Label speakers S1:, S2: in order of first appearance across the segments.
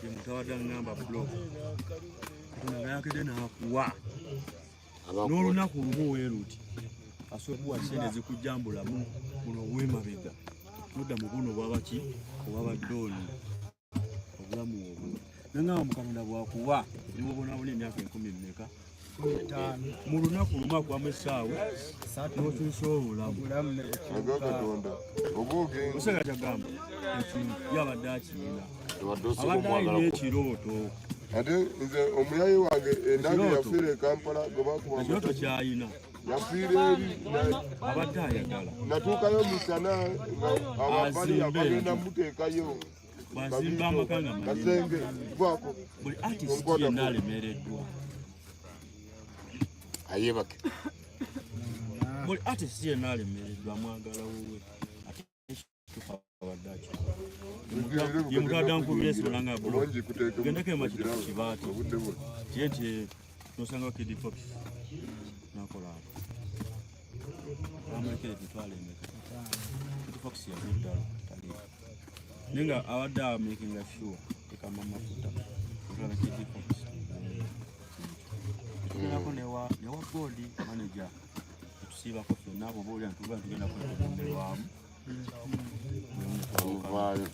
S1: Ye mutawadde ngamba bro, Katonda nga yakedde n'akuwa n'olunaku lumu weeruti asobola kuwa sente zikujja mbulamu buno obw'emabega, nodda mu buno obwabaki, obwabaddooni, obulamu obwo. Nangamba Mukatonda bwakuwa niwobonabona emyaka 10 mmeka, mu lunaku lumu akuwamu essaawa n'okyusa obulamu.
S2: Aga Katonda oba ogenda.
S1: Osega kyagamba ekintu yabadde akirina, abadde alina ekirooto.
S2: Ate nze omuyayi wange enange
S1: Ekirooto.
S2: yafiira e Kampala gwe bakuba.
S1: Ekirooto kyalina.
S2: Yafiira eri.
S1: Abadde ayagala
S2: Natuukayo misana nga ababali
S1: Azimbe
S2: bagenda
S1: enju.
S2: muteekayo.
S1: Bwazimba amaka nga manene.
S2: Kasenge vaako.
S1: Buli artist yenna alemereddwa.
S3: Ayebake.
S1: Buli artist yenna alemereddwa mwagala wuwe, ate ekituufu abadde akikola. Ye mutadda nkubira esimu nanga, "Bro, gendeko emakita ku kibaati."
S2: Obudde buno.
S1: Kiye nti nosanga Kid Fox nakola ati bamulekera emitwalo emeka. Kid Fox yagwa eddala taliiko, naye nga abadde amakinga sure tekama amafuta otwala Kid Fox. Tugendako newa board manager, etusiibako ffenna, oba olya ntuba tugenda kwetegemberwamu.
S3: Ovaayo.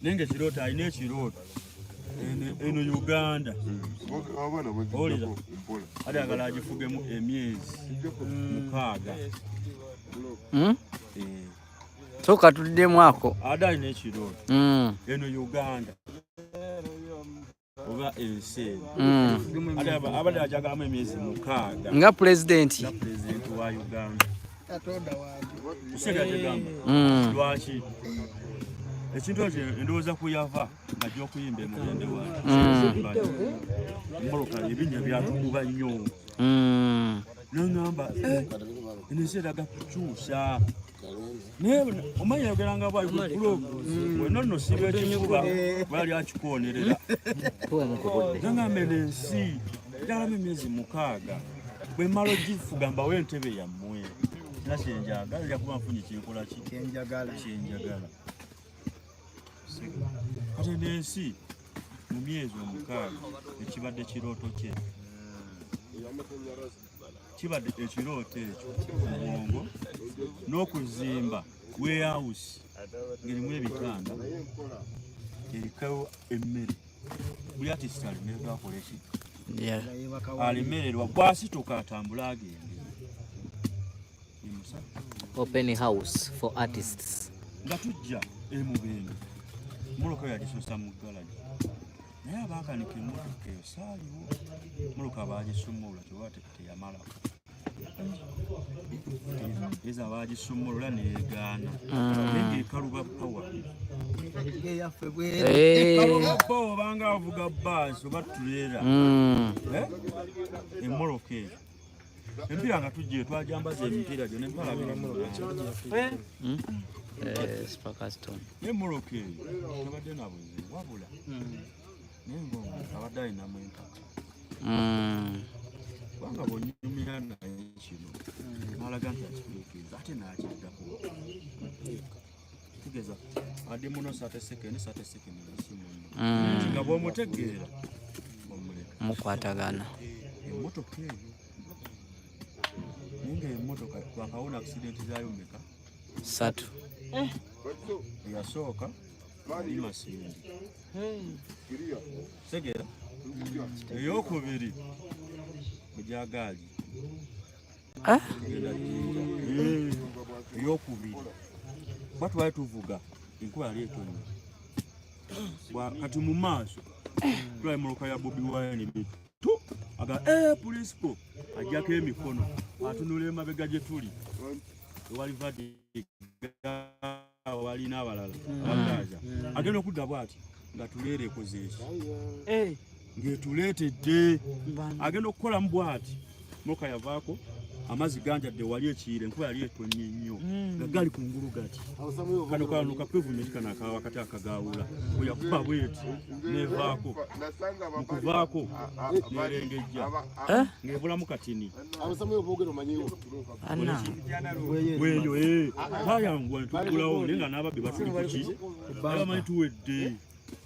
S1: Naye nga ekirooto alina, ekirooto eno Uganda.
S2: Abaana.
S1: Owulira?
S2: Bwezijjako mpola.
S1: Ate agala agifugemu emyezi 6. Eh,
S4: Sooka tuddemu ako.
S1: Ate alina ekirooto eno Uganda oba ensi eno. Ate abadde ajagalamu emyezi 6.
S4: Nga pulezidenti.
S1: Nga pulezidenti wa Uganda. Kusega kyegamba. Lwaki ekintu ekyo endowooza kuyava ngajja okuyimba emugende wange, emmotoka ebinnya byatukuba nnyo. Naŋŋamba, "Eh, eno ensi eraga kukyusa." Naye omanyi yayogeranga bwali kulo wena nno siba ekifuba bwali akikwonerera. Naŋŋamba eno ensi njagalamu emyezi 6, bwe mmala ogifuga mbawo entebe yammwe, kina kyenjagala nja kuba nfunye kyenkola ki
S5: Kyenjagala.
S1: Kyenjagala. Kati eno ensi mu myezi 6 ekibadde kirooto kye, kibadde ekirooto ekyo mu bwongo n'okuzimba warehouse ng'erimu ebitanda, eriko emmere, buli artist alemererwa akola eki. Alemererwa bwasituka atambule agende. Ye musajja.
S6: Open house for artists.
S1: Nga tujja emubende mmotoka yagisosa mu galagi, naye abaakanika emmotoka eyo saaliwo, mmotoka baagisumulula kyoba teyamalako eza baagisumulula neegaana, naye ng'ekaluba power.
S5: Eyaffe bweri.
S1: Kaluba power obanga avuga baasi oba tuleera. Eh? Emmotoka eyo emipiira nga tujja twajambaza emipiira gyona empala 28.
S4: Eh, Sparkaston.
S1: Naye emmotoka eyo tebadde na buzibu wabula naye ngaomuntu abadde alinamu empaka, kubanga bwonyumira naye kino nalaga nti akikuukiriza ate n'akiddako tugeza adde muno 30 second, 30 second si muno, nga bw'omutegeera omuleka.
S4: Mukwatagana.
S1: Emmotoka eyo, naye nga emmotoka twakawona accident zaayo meka?
S4: Satu.
S1: Eyasooka yali Masindi, segera eyokubiri mujagaali.
S4: Ah?
S1: Genda Jinja. Eh, eyokubiri kuba twali tuvuga enkuba yali etonnya. Kati mu maaso tulaba emmotoka ya Bobi Wine tu aga, eh, principal ajjako emikono atunula emabega gye tuli ewali vadiga wali n'abalala abagaaza agenda okudda bwati nga tuleera ekoze eki ng'etuleetedde agenda okukolamu bwati moka yavaako amazzi ganjadde wali ekiira enkuba yali etonnye nnyo nga gali ku ngulu gati kano kano kapevumenti kano akawakati akagawula bwe yakuba bweti nevaako mu kuvaako nerengejja
S4: Eh?
S1: ng'ebulamu katini.
S4: Ana.
S1: Bweyo bayanguwa netugulawo naye nga n'ababbi batuli kuki bamanyi tuwedde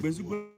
S1: bwezigulawo.